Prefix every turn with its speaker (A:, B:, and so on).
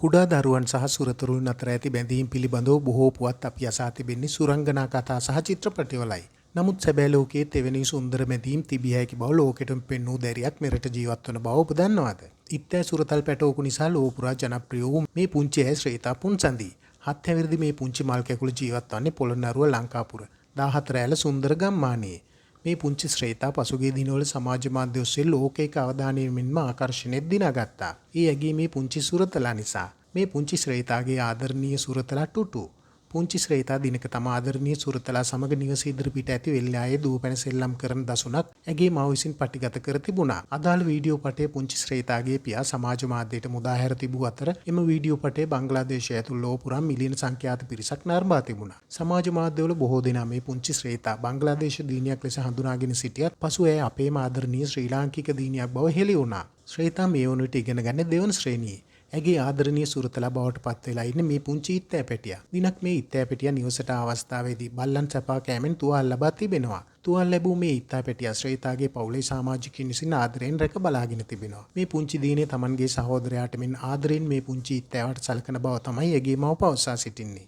A: කුඩා දරුවන් සහ සුරතරුන් අතර ඇති බැඳීම් පිළිබඳව බොහෝ පුවත් අපි අසා තිබෙන්නේ සුරංගනා කතා සහ චිත්‍රපටිවලයි. නමුත් සැබෑ ලෝකයේ තෙවැනි සුන්දර බැඳීම් තිබිය හැකි බව ලෝකෙටම පෙන්වූ දැරියක් මෙරට ජීවත් වන බව ඔබ දන්නවද? ඉත්තෑ සුරතල් පැටවකු නිසා ලොව පුරා ජනප්‍රිය වූ මේ පුංචි ඇය ශ්‍රේතා පුන්සඳි. හත් හැවිරිදි මේ පුංචි මල් කැකුළු ජීවත් වන්නේ පොළොන්නරුව ලංකාපුර 14 ඇල සුන්දර ගම්මානයේ. මේ පුංචි ශ්‍රේතා පසුගිය දිනවල සමාජ මාධ්‍ය ඔස්සේ ලෝකයක අවධානය මෙන්ම ආකර්ෂණයත් දිනාගත්තා. ඒ ඇගේ මේ පුංචි සුරතලා නිසා. මේ පුංචි ශ්‍රේතාගේ ආදරණීය සුරතලා ටුටු. පුංචි ශ්‍රේතා දිනක තම ආදරණීය සුරතලා සමග නිවස ඉදිරිපිට ඇති වෙල්යායේ දූපැන සෙල්ලම් කරන දසුනක් ඇගේ මව විසින් පටිගත කර තිබුණා. අදාළ වීඩියෝ පටය පුංචි ශ්‍රේතාගේ පියා සමාජ මාධ්‍යයට මුදා හැර තිබූ අතර එම වීඩියෝ පටය බංග්ලාදේශය ඇතුළු ලොව පුරා මිලියන සංඛ්‍යාත පිරිසක් නරඹා තිබුණා. සමාජ මාධ්‍යවල බොහෝ දෙනා මේ පුංචි ශ්‍රේතා බංග්ලාදේශ දිනියක් ලෙස හඳුනාගෙන සිටියත් පසු ඇය අපේම ආදරණීය ශ්‍රී ලාංකික දිනියක් බව හෙළි වුණා. ශ්‍රේතා මේ වන විට ඉගෙන ගන්නේ දෙවන ශ්‍රේණියේ. ඇගේ ආදරණීය සුරතලා බවට පත් වෙලා ඉන්නේ මේ පුංචි ඉත්තෑ පැටියා. දිනක් මේ ඉත්තෑ පැටියා නිවසට ආ අවස්ථාවේදී බල්ලන් සපා කෑමෙන් තුවාල ලබා තිබෙනවා. තුවාල ලැබූ මේ ඉත්තා පැටියා ශ්‍රේතාගේ පවුලේ සමාජිකයින් විසින් ආදරයෙන් රැක බලාගෙන තිබෙනවා. මේ පුංචි දිනේ තමන්ගේ සහෝදරයාට මෙන් ආදරයෙන් මේ පුංචි ඉත්තෑවට සලකන බව තමයි ඇගේ මව පවසා සිටින්නේ.